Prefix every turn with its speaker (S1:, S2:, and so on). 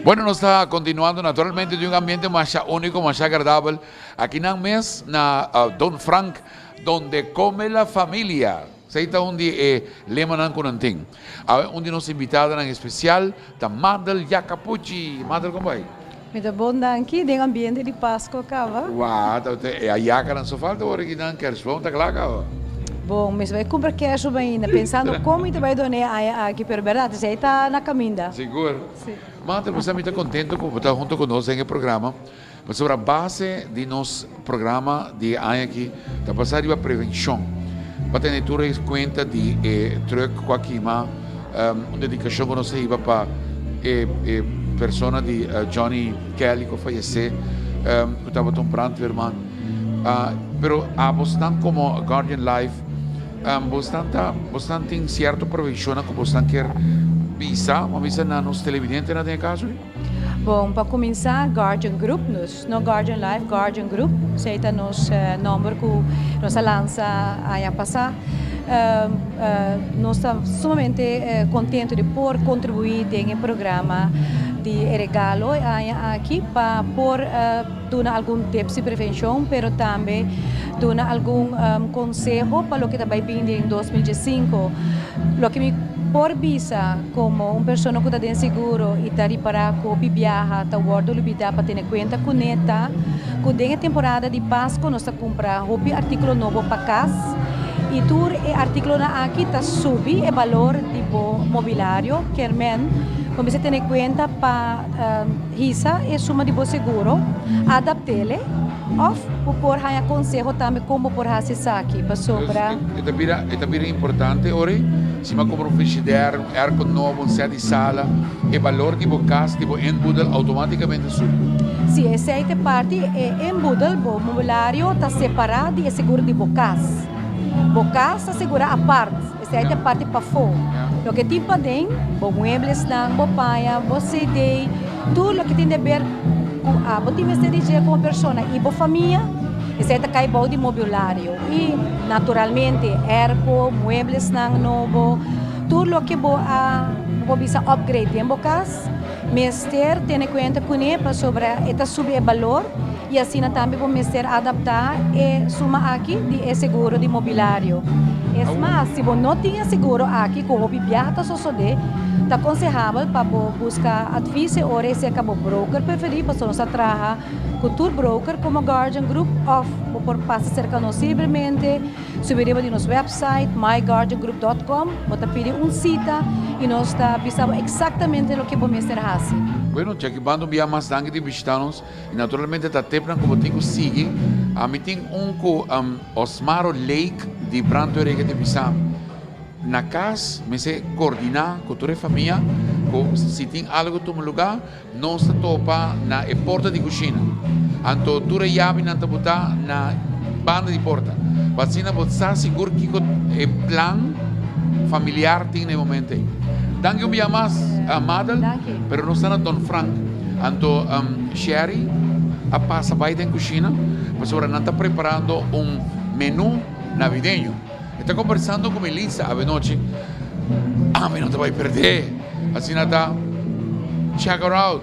S1: Bueno, nos ta continuando naturalmente di un ambiente masha unico, masha agradabel. Aki nan mes na Don Frank, donde come la familia. Esey ta un di e lemanan cu nan tin. Awe un di nos invitadonan especial ta Madel Jacapuchi. Madel, con bay?
S2: Mi ta bon danki, den ambiente di Pasco caba.
S1: Wa, ta e ayacanan so falta ora ki nan kerstboom ta cla caba.
S2: Bon, mi bai cumpra kerstboom ainda, pensando con mi ta bai done e aña aki, pero berdad esey ta na caminda.
S1: Sigur. Madel, bo sa mi ta contento cu bo ta hunto cu nos den e programa. Pasobra base di nos programa di e aña aki ta basa riba prevencion. Pa tene tur e cuenta di e truck cu a kima, un dedicacion cu nos a hiba pa e e persona di Johnny Kelly cu a fayece, cu tabata un brandweerman. Pero abosnan como Guardian Life, bosnan ta bosnan tin cierto prevencionnan cu bosnan kier bisa, bo a bisa na nos televidentenan den e caso aki?
S2: Bon, pa kuminsá Guardian Group, nos no Guardian Life, Guardian Group, esei ta nos nòmber ku nos a lansa aña pasá. Nos ta sumamente kontentu di por kontribuí den e programa di e regalo e aña aki pa por duna algun tips di prevenshon, pero tambe duna algun konseho pa loke ta bai bin den 2015. Loke mi por bisa Komo un persona ku ta den seguro i ta ripará ku hopi biaha ta wòrdu lubidá pa tene kuenta kuné ta ku den e temporada di Pasko nos ta kumpra hopi artíkulo nobo pa kas i tur e artíkulonan aki ta subi e balor di bo mobilario. Kermen bo mester tene kuenta pa hisa e suma di bo seguro, adapt'ele òf bo por haña konseho tambe kon bo por hasi esaki pasobra.
S1: E ta bira e ta bira importante ora si bo a kumpra un frigider, un airco nobo, un set di sala, e balor di bo kas, di bo inboedel outomátikamente subi.
S2: Si, esei ta e parti, e inboedel, bo mobilario ta separá di e seguro di bo kas. Bo kas ta segurá apart, esei ta e parti pafó. Loke tin paden, bo mueblesnan, bo paña, bo CD, tur loke tin de ber ku abo tin mester di dje komo persona i bo famia, esei ta kai bou di mobilario. I naturalmente airco, mueblesnan nobo, tur loke bo a bo por bisa upgrade den bo kas, mester tene kuenta kuné pasobra e ta subi e balor i asina tambe bo mester adaptá e suma aki di e seguro di mobilario. Es mas, si bo no tin e seguro aki ku hopi biaha ta sosodé, ta konsehabel pa bo buska advis e ora e serka bo broker preferí pasobra nos ta traha Ku tur broker komo Guardian Group òf bo por pasa serka nos libremente, subi riba di nos website myguardiangroup dot com, bo ta pidi un sita i nos ta bisa bo eksaktamente loke bo mester hasi.
S1: Bueno, djaki banda un bia mas danki di bishita nos i naturalmente ta tepnan ku bo tin ku sigui. Ami tin un ku Osmaro Lake di Brandweer Rege ta bisa mi. Na kas mester koordiná ku tur e famia ku si tin algu tuma lugá Nos ta topa na e porta di kushina. Anto tur e yabinan ta butá na banda di porta. Pa asina bo sa sigur kiko e plan familiar tin na e momento ei. Danki un bia mas, Madel. Pero nos ta na Don Frank. Anto Sherry a pasa bai den kushina pasobra nan ta preparando un menú navideño. E ta kombersando ku Melissa avenochi. Ami no ta bai perdé. Asina ta. Check her out.